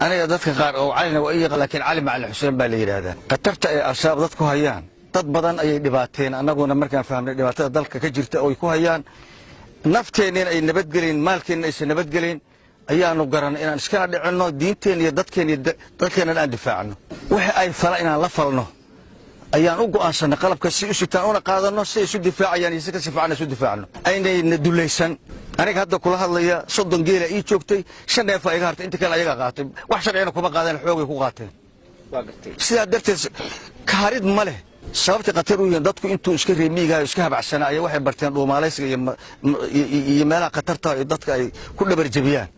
Aniga dadka qaar oo Calina waa ii, laakiin Cali Macalin Xuseen baa la yidhaahdaa. Khatarta ay Al-Shabaab dadku hayaan, dad badan ayay dhibaateen. Annaguna markaan fahmnay dhibaatada dalka ka jirta oo ay ku hayaan, nafteennina ay nabadgelin, maalkeenna aysan nabadgelin, ayaanu garanay inaan iskana dhicinno, diinteenna iyo dadkeenna iyo dalkeennana aan difaacno. Wixii ay fala inaan la falno ayaan u go'aansanay. Qalabka si u sitaan una qaadanno, si ay isu difaacayaan iyo si kasi fiican isu difaacno, aynayna dulaysan. Aniga hadda kula hadlaya, 30 geela ii joogtay, shan neefaa iga hartay, inta kale ayagaa qaatay. Wax sharcigana kuma qaadeen, xoogay ku qaateen. Sidaa darteed kaarid ma leh. Sababtay khatar u yihiin, dadku intuu iska reemiigahayo, iska habacsanaa, ayaa waxay barteen dhuumaalaysiga iyo meelaha khatarta iyo dadka ay ku dhabarjabiyaan.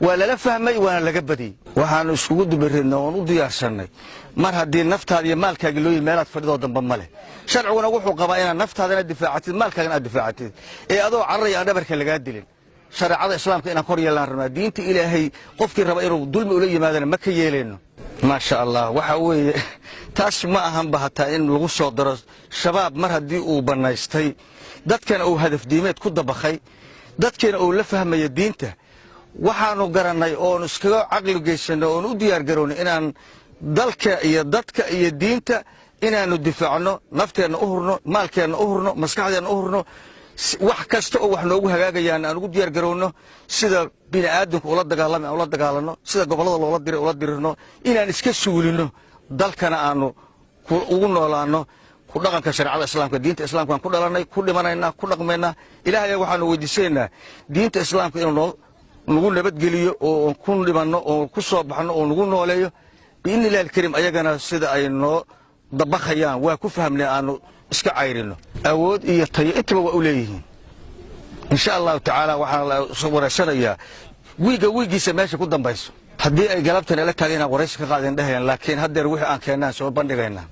Waa lala fahmay, waana laga badiyey. Waxaanu iskugu dubaridnay oon u diyaarsannay, mar haddii naftaada iyo maalkaaga loo yihi, meelaad fadhidoo damba ma leh. Sharciguna wuxuu qabaa inaad naftaadana difaacatid, maalkaagana aad difaacatid, ee adoo cararaya aan dhabarka lagaa dilin. Shareecada Islaamka inaan kor yeelaan rabnaa. Diinta Ilaahay qofkii raba inuu dulmi ula yimaadana ma ka yeelayno. Maasha Allah, waxaa weeye taas ma ahanba hataa in lagu soo daro Shabaab. Mar haddii uu bannaystay dadkana, uu hadafdiimeed ku dabakhay dadkiina, uu la fahmaya diinta, waxaanu garannay oonu iskaga caqli geysanay oonu u diyaar garownay inaan dalka iyo dadka iyo diinta inaannu difaacno, nafteenna u hurno, maalkeenna u hurno, maskaxdeenna u hurno, wax kasta oo wax noogu hagaagayaan aan ugu diyaar garowno. Sida bini aadamku ula dagaalamay aan ula dagaalanno, sida gobollada loola diray ula dirirno, inaan iska suulino, dalkana aanu ugu noolaanno ku dhaqanka shareecada Islaamka. Diinta Islaamkaan ku dhalannay, ku dhimanaynaa, ku dhaqmaynaa. Ilaahay waxaanu weydiisanaynaa diinta Islaamka inuu noo nagu nabadgeliyo oo ku dhimanno oo ku soo baxno oo nagu nooleeyo, biidni Illahi Alkariim. Ayagana sida ay noo dabaqayaan waa ku fahmnay, aanu iska cayrino. Awood iyo tayo intaba waa u leeyihiin. Insha Allahu tacaala, waxaan la wareysanayaa wiigga wiiggiisa meesha ku dambayso. Haddii ay galabtan ila taageen, inaan waraysi ka qaadeen dhehayaan, laakiin haddeer wixii aan keennaan soo bandhigaynaa.